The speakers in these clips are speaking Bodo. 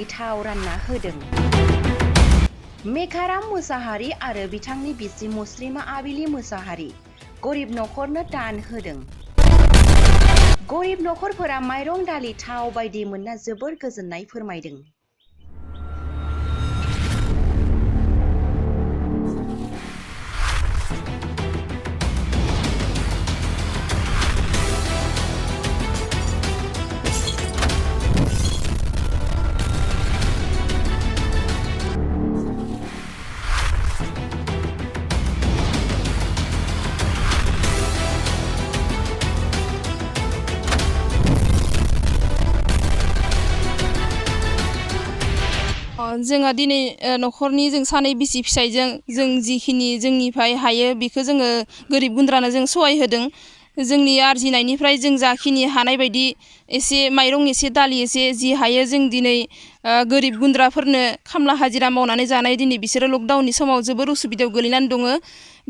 दालि थाव रानना होदों। मेघाराम मुसाहारि आरो बिथांनि बिसि मुस्रिमा आबिलि मुसाहारि गरिब नखरनो दान होदों। गरिब नखरफोरा माइरं दालि थाव बायदि मोनना जोबोर गोजोननाय फोरमायदों। जोंहा दिनै नखरनि जों सानै बिसि फिसायजों जों जिखिनि जोंनिफ्राय हायो बेखौ जोङो गोरिब गुन्द्रानो जों सहाय होदों। जोंनि आरजिनायनिफ्राय जों जाखिनि हानाय बायदि एसे माइरं एसे दालि एसे जि हायो जों दिनै गोरिब गुन्द्राफोरनो खामला हाजिरा मावनानै जानाय दिनै बिसोरो लकडाउननि समाव जोबोर उसुबिदायाव गोलैनानै दङ।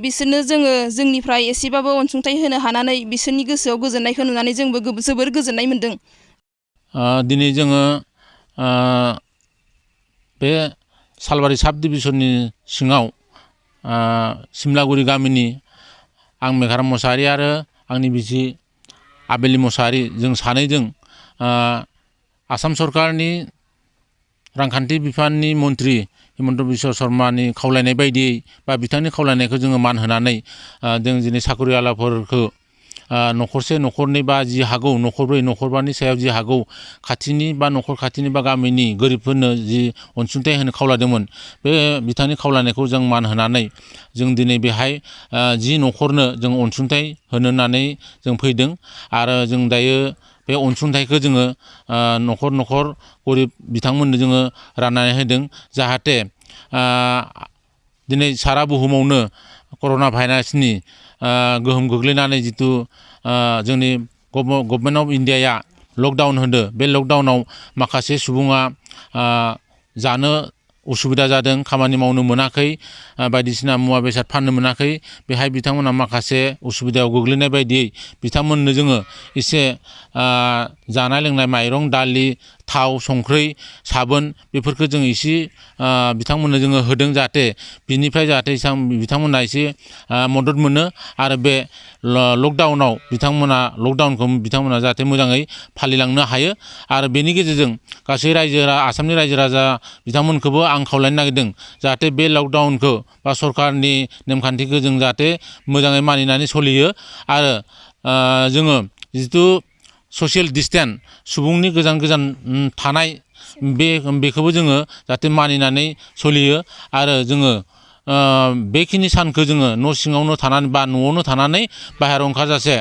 बिसोरनो जोङो जोंनिफ्राय एसेबाबो अनसुंथाइ होनो हानानै बिसोरनि गोसोआव गोजोननायखौ नुनानै जोंबो जोबोर गोजोननाय मोन्दों। दिनै जोङो बे सालबारि साब डिभिजननि सिङाव सिमलागुरि गामिनि आं मेघाराम मुसाहारि आरो आंनि बिसि आबिलि मुसाहारि जों सानैजों आसाम सरकारनि रांखान्थि बिफाननि मन्त्रि हिमन्त बिश्व शर्मानि खावलायनाय बायदियै बा बिथांनि खावलायनायखौ जोङो मान होनानै जों दिनै साखरियालाफोरखौ न'खरसे न'खरनै बा जि हागौ न'खरब्रै न'खरबानि सायाव जि हागौ खाथिनि बा न'खर खाथिनि बा गामिनि गोरिबफोरनो जि अनसुंथाइ होनो खावलायदोंमोन बे बिथांनि खावलायनायखौ जों मान होनानै जों दिनै बेहाय जि न'खरनो जों अनसुंथाइ होनो होननानै जों फैदों आरो जों दायो बे अनसुंथाइखौ जोङो न'खर न'खर गरिब बिथांमोननो जोङो राननानै होदों जाहाथे दिनै सारा बुहुमावनो कर'ना भाइरासनि गोहोम गोग्लैनानै जिथु जोंनि गभर्नमेन्ट अफ इन्डियाया लकडाउन होदो बे लकडाउनाव माखासे सुबुङा जानो उसुबिदा जादों खामानि मावनो मोनाखै बायदिसिना मुवा बेसाद फाननो मोनाखै बेहाय बिथांमोना माखासे उसुबिदायाव गोग्लैनाय बायदियै बिथांमोननो जोङो एसे जानाय लोंनाय माइरं दालि थाव संख्रि साबोन बेफोरखौ जों एसे बिथांमोननो जोङो होदों जाहाथे बिनिफ्राय जाहाथे बिथांमोना एसे मदद मोनो आरो बे लकडाउनाव लकडाउनखौ बिथांमोना जाहाथे मोजाङै फालिलांनो हायो आरो बेनि गेजेरजों गासै आसामनि रायजो राजा बिथांमोनखौबो आं खावलायनो नागिरदों जाहाथे बे लकडाउनखौ बा सरकारनि नेमखान्थिखौ जों जाहाथे मोजाङै मानिनानै सोलियो आरो जोङो जिथु ससियेल डिसटेन्स सुबुंनि गोजान गोजान थानाय बेखौबो जोङो जाहाथे मानिनानै सोलियो आरो जोङो बेखिनि सानखौ जोङो न' सिङावनो थानानै बा न'आवनो थानानै बाहेरायाव ओंखारजासे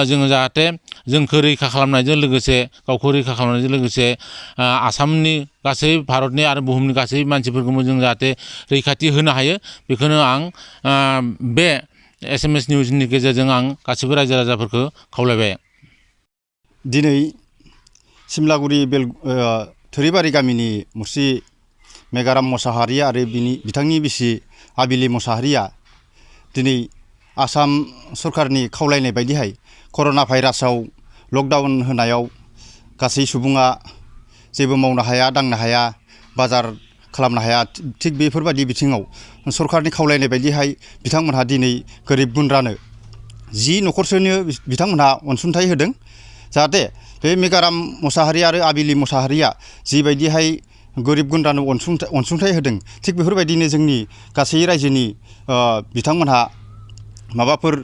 जोङो जाहाथे जोंखौ रैखा खालामनायजों लोगोसे गावखौ रैखा खालामनायजों लोगोसे आसामनि गासै भारतनि आरो बुहुमनि गासै मानसिफोरखौबो जों जाहाथे रैखाथि होनो हायो बेखौनो आं बे SMS निउसनि गेजेरजों आं गासैबो रायजो राजाफोरखौ खावलायबाय। दिनै सिमलागुरि थोरिबारि गामिनि मुस्रि मेघाराम मुसाहारि आरो बिथांनि बिसि आबिलि मुसाहारिया दिनै आसाम सरकारनि खावलायनाय बायदिहाय कर'ना भाइरासाव लकडाउन होनायाव गासै सुबुङा जेबो मावनो हाया दांनो हाया बाजार खालामनो हाया थिग बेफोरबायदि बिथिङाव सरकारनि खावलायनाय बायदिहाय बिथांमोनहा दिनै गोरिब गुन्द्रानो 10 न'खरसोनो बिथांमोनहा अनसुंथाइ होदों जाहाथे बे मेघाराम मुसाहारि आरो आबिलि मुसाहारिया जिबायदिहाय गोरिब गुन्द्रानो अनसुंथाइ होदों थिग बेफोरबायदिनो जोंनि गासै रायजोनि बिथांमोनहा माबाफोर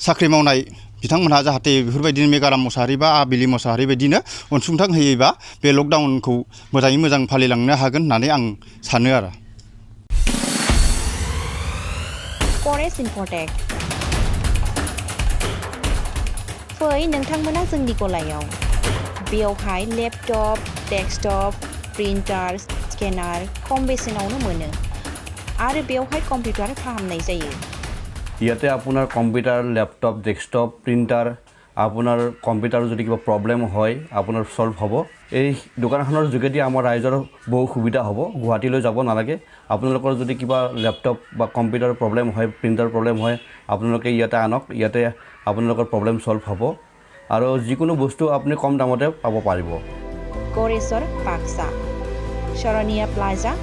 साख्रि मावनाय बिथांमोनहा जाहाथे बेफोरबायदिनो मेघाराम मुसाहारि बा आबिलि मुसाहारि बायदिनो अनसुंथाइ होयोबा बे लकडाउनखौ मोजाङै मोजां फालिलांनो हागोन होननानै आं सानो आरो। फरेस्ट इनफटेक फै नोंथांमोना जोंनि गलायाव बेयावहाय लेपटप डेस्कटप प्रिन्टार स्केनार खम बेसेनावनो मोनो आरो बेयावहाय कम्पिउटार फाहामनाय जायो। ইয়াতে আপোনাৰ কম্পিউটাৰ লেপটপ ডেস্কটপ প্ৰিণ্টাৰ আপোনাৰ কম্পিউটাৰৰ যদি কিবা প্ৰব্লেম হয় আপোনাৰ সলভ হ'ব। এই দোকানখনৰ যোগেদি আমাৰ ৰাইজৰ বহু সুবিধা হ'ব গুৱাহাটীলৈ যাব নালাগে। আপোনালোকৰ যদি কিবা লেপটপ বা কম্পিউটাৰ প্ৰব্লেম হয় প্ৰিণ্টাৰ প্ৰব্লেম হয় আপোনালোকে ইয়াতে আনক ইয়াতে আপোনালোকৰ প্ৰব্লেম সলভ হ'ব আৰু যিকোনো বস্তু আপুনি কম দামতে পাব পাৰিব। গড়েশ্বৰ Baksa Sharonia Plaza,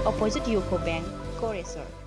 opposite UCO Bank, Koresor.